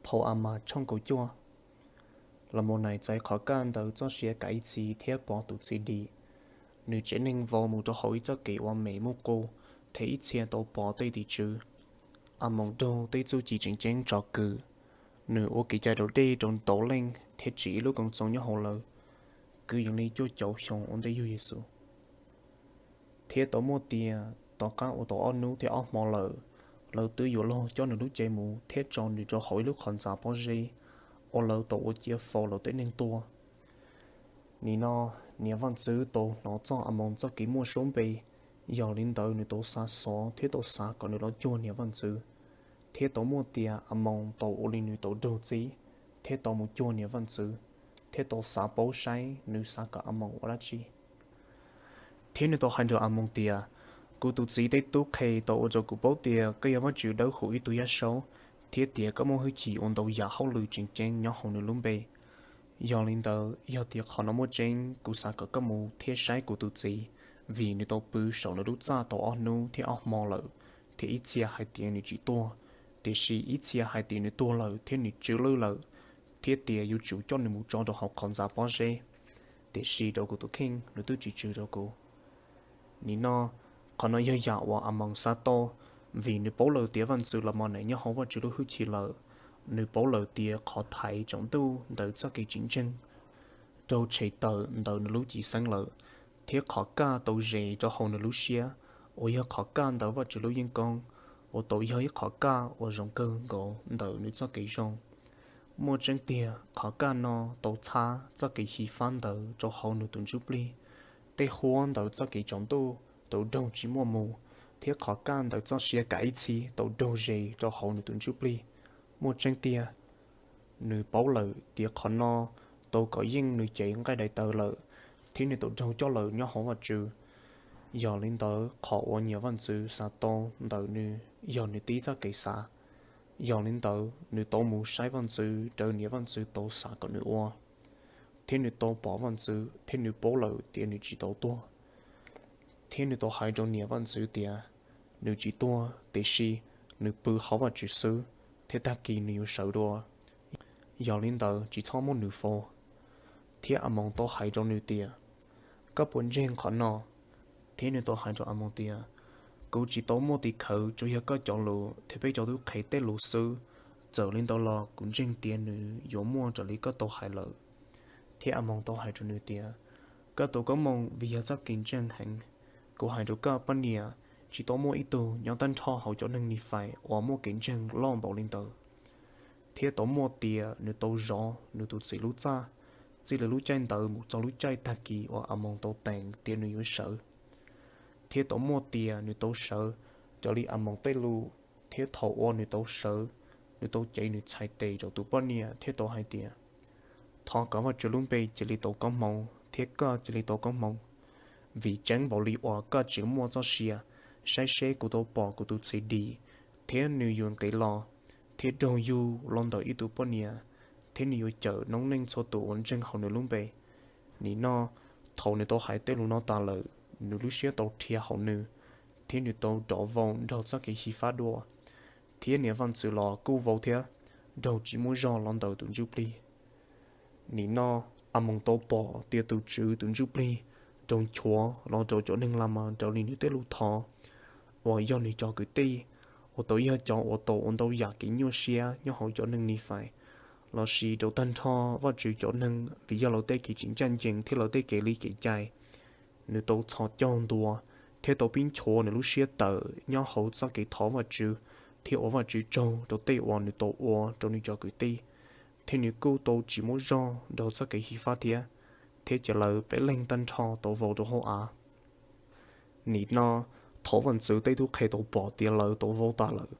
Hauv A mas tshooj kaum cuaj, Los Maus Nais txais qhov kaj ntawd txoj sia kav ib txhis thiab pom tus txiv dim. Nws tsev neeg vau mus rau hauv ib txoj kev uas me muaj qus, thiab ib txhia tau pom tej tim tswv. A Moos raug tej txuj ci tseem ceeb tsom kwm. Nws ua kev cai raus dej rau ntau leej thiab tsim ib lub koom txoos nyob hauv lawv, kwv yees li cuaj caum xyoo ua ntej yug Yexus. Thiab tau muaj tias tom qab uas tau ob hnub thiab ob hmo lawm, lawv twb yuav luag coj nws lub cev mus thiab tso nws rau hauv ib lub qhov ntxa pob zeb uas lawv tau ua cia faus lawv tej neeg tuaj. Nim no niam vaj ntxwv tau hnov txog A Moos txoj kev muaj suab npe, yog li ntawd nws tau xav xov thiab tau xav kom nws los cuag niam vaj ntxwv. Thiab tau muaj tias A Moos tau ua li nws tau raug txib, thiab tau mus cuag niam vaj ntxwv, thiab tau xav paub saib nws xav kom A Moos ua dab tsi. Thiab nws tau hais rau A Moos tias, Kuv tus txiv tej tub qhe tau ua rau kuv paub tias koj yog Vajtswv dawb huv ib tug yaj saub, thiab tias koj muaj hwj chim ua ntau yam hauj lwm tseem ceeb nyob hauv nws lub npe. Yog li ntawd, yog tias qhov no muaj tseeb, kuv xav kom koj mus thiab saib kuv tus txiv, vim nws tau pw saum nws lub txaj tau ob hnub thiab ob hmo lawm, thiab ib txhia hais tias nws tsis tuag, tiam sis ib txhia hais tias nws tuag lawm thiab nws tsw lwj lawm, thiab tias yuav tsum coj nws mus tso rau hauv qhov ntxa pob zeb. Tiam sis rau kuv tus kheej, nws twb tsis tsw rau kuv. Nim no, qhov no yog yam uas A Moos xav tau, vim nws paub lawm tias vaj ntxwv Los Maus Nais nyob hauv Vajtswv lub hwj chim lawm. Nws paub lawm tias qhov thaiv tsaus ntuj ntawm txoj kev tsis ntseeg raug tshem tawm ntawm nws lub cim xeeb lawm, thiab qhov kaj tau zes rau hauv nws lub siab, uas yog qhov kaj ntawm Vajtswv lub yeeb koob, uas tau yog ib qhov kaj uas zoo kawg nkaus ntawm nws txoj kev zoo. Muaj tseeb tiag, qhov kaj no tau txhab txoj kev xyiv fab ntawd rau hauv nws tus ntsuj plig. Tej huab ntawm txoj kev tsaus ntuj tau raug tsis muaj mus, thiab qhov kaj ntawm txoj sia kav ib txhis tau raug zes rau hauv nws tus ntsuj plig. Muaj tseeb tiag, nws paub lawm tias qhov no tau kov yeej nws cev nqaij daim tawv lawm, thiab nws tau raug coj lawm nyob hauv Vajtswv. Yog li ntawd, qhov uas niam vaj ntxwv xav tau ntawm nws yog nws tib txoj kev xav. Yog li ntawd, nws tau mus saib vaj ntxwv raws niam vaj ntxwv tau xav kom nws ua. Thiab nws tau pom vaj ntxwv, thiab nws paub lawm tias nws tsis tau tuag. Thiab nws tau hais rau niam vaj ntxwv tias, Nws tsis tuag, tiam sis nws pw hauv Vajtswv xwb, thiab tag kis nws yuav sawv dua. Yog li ntawd, tsis txhob muab nws faus. Thiab A Moos tau hais rau nws tias, Koj puas ntseeg qhov no? Thiab nws tau hais rau A Moos tias, Kuv tsis tau muaj tim khawv, tsuas yog koj cov lus thiab peb cov tub qhe tej lus xwb. Txawm li ntawd los kuv ntseeg tias nws yuav muaj raws li koj tau hais lawm. Thiab A Moos tau hais rau nws tias, Koj tus koob hmoov vim yog txoj kev ntseeg heev. Kuv hais rau koj poj niam, tsis tau muaj ib tug nyob tag nrho hauv cov neeg Nifais uas muaj kev ntseeg loj npaum li ntawd. Thiab tau muaj tias nws tau zov nws tus txiv lub txaj, txij li lub caij ntawd mus txog lub caij tag kis uas A Moos tau teem tias nws yuav sawv. Thiab tau muaj tias nws tau sawv raws li A Moos tej lus, thiab thaum uas nws tau sawv, nws tau cev nws txhais tes rau tus poj niam thiab tau hais tias, Thov kom Vajtswv lub npe cia li tau koob hmoov, thiab koj cia li tau koob hmoov, vim tseeb npaum li uas koj tseem muaj txoj sia saib seb kuv tau pom kuv tus txiv dim, thiab nws yuav nqis los thiab raug yug los ntawm ib tug poj niam, thiab nws yuav cawm noob neej txhua tus uas ntseeg hauv nws lub npe. Nim no, thaum nws tau hais tej lus no tas lawm, nws lub siab tau rhiav hauv nws, thiab nws tau rov vau nrog txoj kev xyiv fab dua. Thiab niam vaj ntxwv los kuj vau thiab, raug tsis muaj zog los ntawm tus ntsuj plig. Nim no, A Moos tau pom tias tus Tswv tus ntsuj plig rau nchuav los rau cov neeg Lamas raws li nws tej lus thov, uas yog nws cov kwv tij, uas tau yog cov uas tau ua ntau yam kev nyuaj siab nyob hauv cov neeg Nifais, lossis rau tag nrho Vajtswv cov neeg vim yog lawv tej kev tsis ncaj ncees thiab lawv tej kev li kev cai. Nws tau txhos caug ntua, thiab tau pib nchuav nws lub siab tawm nyob hauv txoj kev thov Vajtswv thiab ua Vajtswv tsaug rau tej uas nws tau ua rau nws cov kwv tij, thiab nws kuj tau tsis muaj zog nrog txoj kev xyiv fab thiab, thiab cia lawv peb leeg tag nrho tau vau rau hauv av. Nim no, thaum vaj ntxwv tej tub qhe tau pom tias lawv tau vau tas lawm,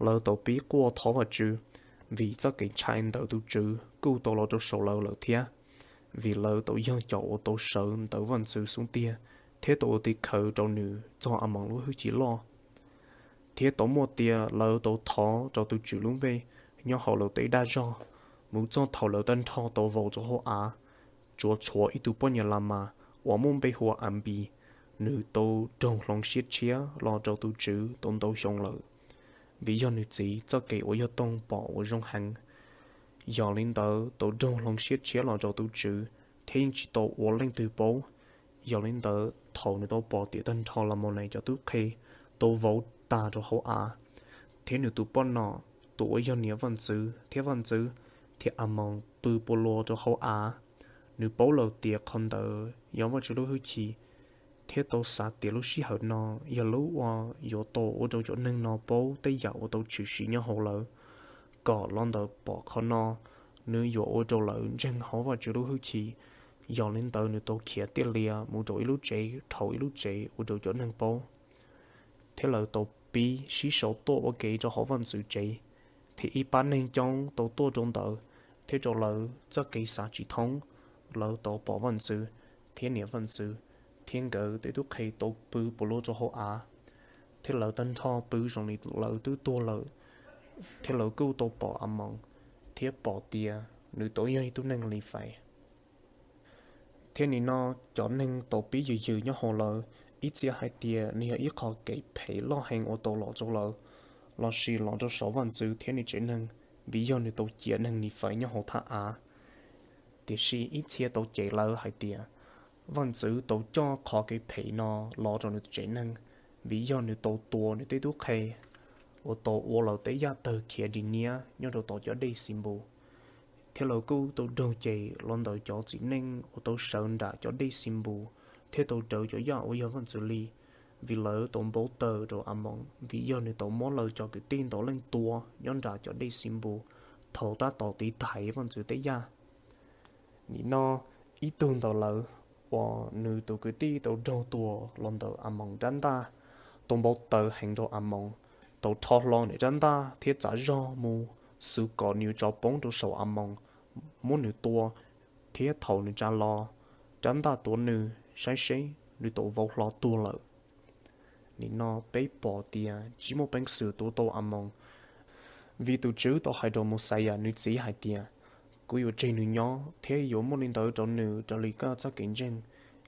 lawv tau pib quaj thov Vajtswv, vim txoj kev ntshai ntawm tus Tswv kuj tau los rau saum lawv lawm thiab, vim lawv tau yog cov uas tau sawv ntawm vaj ntxwv xub ntiag thiab tau ua tim khawv rau nws txog A Moos lub hwj chim loj. Thiab tau muaj tias lawv tau thov rau tus Tswv lub npe nyob hauv lawv tej dag zog, mus txog thaum lawv tag nrho tau vau rau hauv av, tsuas tshuav ib tug poj niam Lamas uas muaj npe hu ua Anpis, nws tau raug hloov siab tshiab los rau tus Tswv tau ntau xyoo lawm, vim yog nws txiv txoj kev ua yog toog pom ua zoo heev. Yog li ntawd tau raug hloov siab tshiab los rau tus Tswv thiab yeej tsis tau ua leej twg paub. Yog li ntawd thaum nws tau pom tias tag nrho Laumonas cov tub qhe tau vauv tag rau hauv av, thiab nws tus poj nom, tus uas yog niam vaj ntxwv thiab vaj ntxwv, thiab Amoos pw puas luas rau hauv av, nws paub lawm tias qhov ntawd yog Vajtswv lub hwj chim, thiab tau xav tias lub sij hawm no yog lub uas yuav tau ua rau cov neeg no paub tej yam uas tau tshwm sim nyob hauv lawv, kom los ntawm pom qhov no nws yuav ua rau lawv ntseeg hauv Vajtswv lub hwj chim. Yog li ntawd nws tau khiav tiaj lias mus rau ib lub tsev dhau ib lub tsev ua rau cov neeg paub, thiab lawv tau pib sib sau tuaj ua ke rau hauv vaj ntxwv tsev, thiab ib pab neeg coob tau tuaj rau ntawd, thiab rau lawv txoj kev xav tsis thoob, lawv tau pom vaj ntxwv thiab niam vaj ntxwv thiab nkawd tej tub qhe tau pw puas luas rau hauv av, thiab lawv tag nrho pw zoo li lawv twb tuag lawm, thiab lawv kuj tau pom Amoos, thiab pom tias nws tau yog ib tug neeg Lifais. Thiab nim no cov neeg tau pib yws yws nyob hauv lawv, ib txhia hais tias nws yog ib qho kev phem loj heev uas tau los rau lawv, lossis los rau saum vaj ntxwv thiab nws tsev neeg, vim yog nws tau cia neeg Nifais nyob hauv thaj av. Tiam sis ib txhia tau cem lawv hais tias vaj ntxwv tau coj qhov kev phem no los rau nws tsev neeg, vim yog nws tau tua nws tej tub qhe uas tau ua lawv tej yaj tawg khiav dim niab nyob rau tom cov dej Xinpus, thiab lawv kuj tau raug cem los ntawm cov txiv neej uas tau sawv nram cov dej Xinpus thiab tau raws cov yaj uas yog vaj ntxwv li, vim lawv tau npau taws rau Amoos vim yog nws tau muab lawv cov kwv tij ntau leej tua nyob nram cov dej Xinpus thaum tab tom tiv thaiv vaj ntxwv tej yaj. Nim no ib tug ntawm lawv uas nws tus kwv tij tau raug tua los ntawm Amoos rab ntaj, tau npau taws heev rau Amoos, tau rho hlo nws rab ntaj thiab txav zog mus xwv kom nws yuav tsov poob rau saum Amoos, muab nws tua, thiab thaum nws tsa los, rab ntaj tuav nws, saib seb nws tau vau hlo tuag lawm. Nim no peb pom tias tsis muaj peev xwm tua tau Amoos, vim tus Tswv tau hais rau Mauxayas nws txiv hais tias, kuv yuav tseg nws nyob thiab yuav muaj li ntawd rau nws raws li koj txoj kev ntseeg,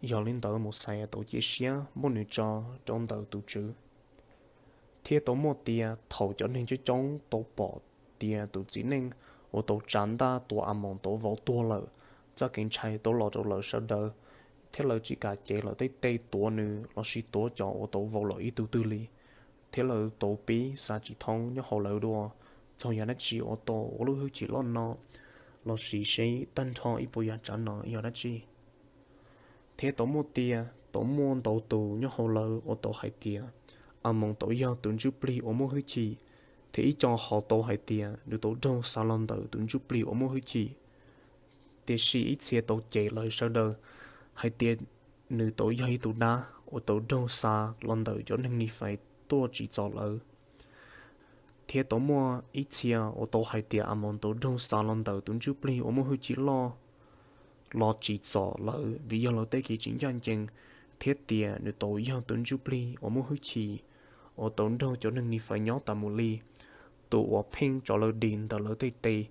yog li ntawd Mauxayas tau cia siab muab nws tso rau ntawm tus Tswv. Thiab tau muaj tias thaum cov neeg coob coob tau pom tias tus txiv neej uas tau tsa ntaj tua Amoos tau vau tuag lawm, txoj kev ntshai tau los rau lawv sawv daws, thiab lawv tsis kam cev lawv tej tes tuav nws lossis tuav cov uas tau vau lawm ib tug twg li, thiab lawv tau pib xav tsis thoob nyob hauv lawv dua, txog yog dab tsi uas tau ua lub hwj chim loj no, lossis seb tag nrho ib puas yam tsav no yog dab tsi. Thiab tau muaj tias tau muaj ntau tus nyob hauv lawv uas tau hais tias Amoos tau yog tus ntsuj plig uas muaj hwj chim, thiab ib co ho tau hais tias nws tau raug xa los ntawm tus ntsuj plig uas muaj hwj chim. Tiam sis ib txhia tau cem lawv sawv daws hais tias nws tau yog ib tug dab uas tau raug xa los ntawm cov neeg Nifais tuaj tsim txom lawv. Thiab tau muaj ib txhia uas tau hais tias Amoos tau raug xa los ntawm tus ntsuj plig uas muaj hwj chim loj los tsim txom lawv vim yog lawv tej kev tsis ncaj ncees, thiab tias nws tau yog tus ntsuj plig uas muaj hwj chim uas tau nrog cov neeg Nifais nyob tas mus li, tus uas pheej tso lawv dim ntawm lawv tej tes,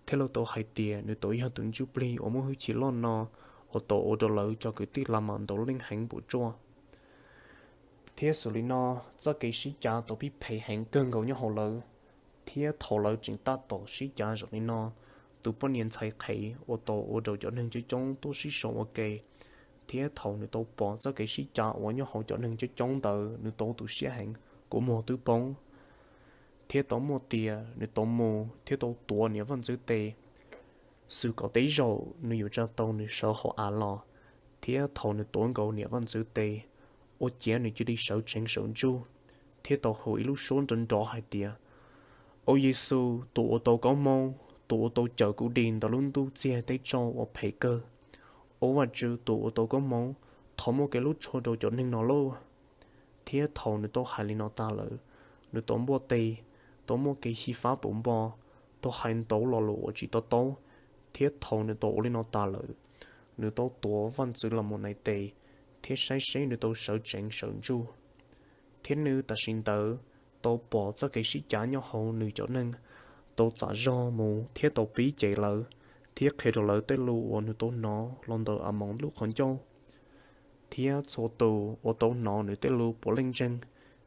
thiab lawv tau hais tias nws tau yog tus ntsuj plig uas muaj hwj chim loj no uas tau ua rau lawv cov kwv tij Lamas ntau leej heev puas tsuaj. Thiab xws li no, txoj kev sib cav tau pib phem heev kawg nkaus nyob hauv lawv. Thiab thaum lawv tseem tab tom sib cav zoo li no, tus poj niam ntxhais qhev uas tau ua rau cov neeg coob coob tuaj sib sau ua ke, thiab thaum nws tau pom txoj kev sib cav uas nyob hauv cov neeg coob coob ntawd nws tau tu siab heev, kua muag twb poob. Thiab tau muaj tias nws tau mus thiab tau tuav niam vaj ntxwv tes, xwv kom tej zaum nws yuav tsa tau nws sawv hauv av los. Thiab thaum nws tuav nkaus niam vaj ntxwv tes, ua ciav nws cia li sawv tsees sawv ntsug, thiab tau hu ib lub suab nrov nrov hais tias, Au Yexus, tus uas tau koob hmoov, tus uas tau cawm kuv dim ntawm lub ntuj txiag teb tsaus uas phem kawg, au Vajtswv tus uas tau koob hmoov, thov muab kev hlub tshua rau cov neeg no lauj! Thiab thaum nws tau hais li no tas lawm, nws tau npuaj tes, tau muaj kev xyiv fab puv npo, tau hais ntau lo lus uas tsis to taub. Thiab thaum nws tau ua li no tas lawm, nws tau tuav vaj ntxwv Lamanais tes, thiab saib seb nws tau sawv tsees sawv ntsug. Thiab nws tam sim ntawd tau pom txoj kev sib cav nyob hauv nws cov neeg, tau txav zog mus thiab tau pib cem lawv, thiab qhia rau lawv tej lus uas nws tau hnov los ntawm Amoos lub qhov ncauj. Thiab txhua tus uas tau hnov nws tej lus puav leej ntseeg,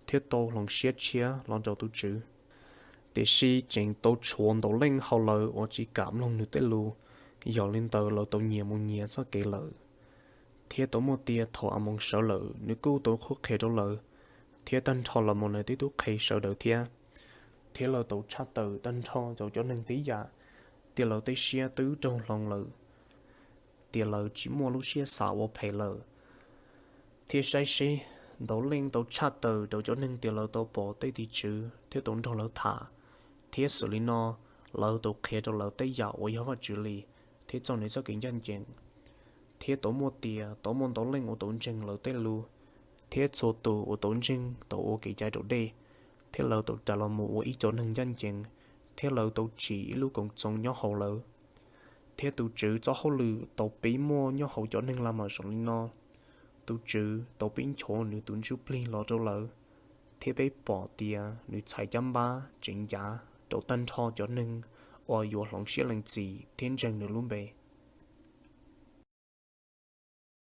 thiab tau hloov siab tshiab los rau tus Tswv. Tiam sis tseem tau tshuav ntau leej hauv lawv uas tsis kam mloog nws tej lus, yog li ntawd lawv tau nyias mus nyias txoj kev lawm. Thiab tau muaj tias thaum Amoos sawv lawm nws kuj tau qhuab qhia rau lawv, thiab tag nrho los mus nws twb tub qhe sawv daws thiab. Thiab lawv tau tshaj tawm tag nrho rau cov neeg tib yam, tias lawv tej siab twb raug hloov lawm, tias lawv tsis muaj lub siab xav ua phem lawm. Thiab saib seb, ntau leej tau tshaj tawm rau cov neeg tias lawv tau pom tej tim tswv thiab tau nrog lawv tham, thiab xws li no lawv tau qhia rau lawv tej yam uas yog Vajtswv li, thiab txog nws txoj kev ncaj ncees. Thiab tau muaj tias tau muaj ntau leej uas tau ntseeg lawv tej lus, thiab txhua tus uas tau ntseeg tau ua kev cai raus dej, thiab lawv tau rais los mus ua ib cov neeg ncaj ncees, thiab lawv tau tsim ib lub koom txoos nyob hauv lawv. Thiab tus Tswv txoj hauj lwm tau pib muaj nyob hauv cov neeg Lamas zoo li no: Tus Tswv tau pib nchuav nws tus Ntsuj Plig los rau lawv, thiab peb pom tias nws txhais caj npab tseem ncav rau tag nrho cov neeg uas yuav hloov siab lees txim thiab ntseeg nws lub npe.